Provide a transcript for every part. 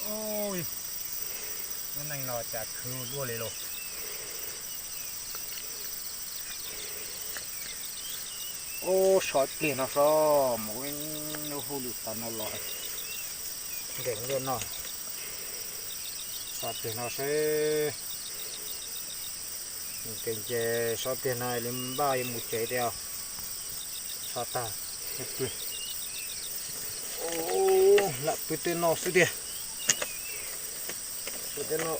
Ub, lub neej no cas khwv luaj li lauj. Ub, so ib pliag no so, mus ib hnub hauj lwm tas no los nkees luaj no. So pliag no seb, nkees ces so pliag no li npaj yuav mus tsev tiag. So tag, pw. Lam pw tej no xwb tiag. Pw tej no.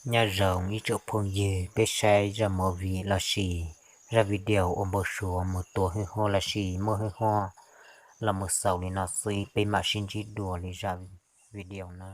Nyob zoo ib tsoom phooj ywg, peb saib zaj movie lossis zaj video ua npau suav mus tua hwj huam lossis muaj hwj huam los mus xaus li no xwb, peb mam sib ntsib dua li zaj video na.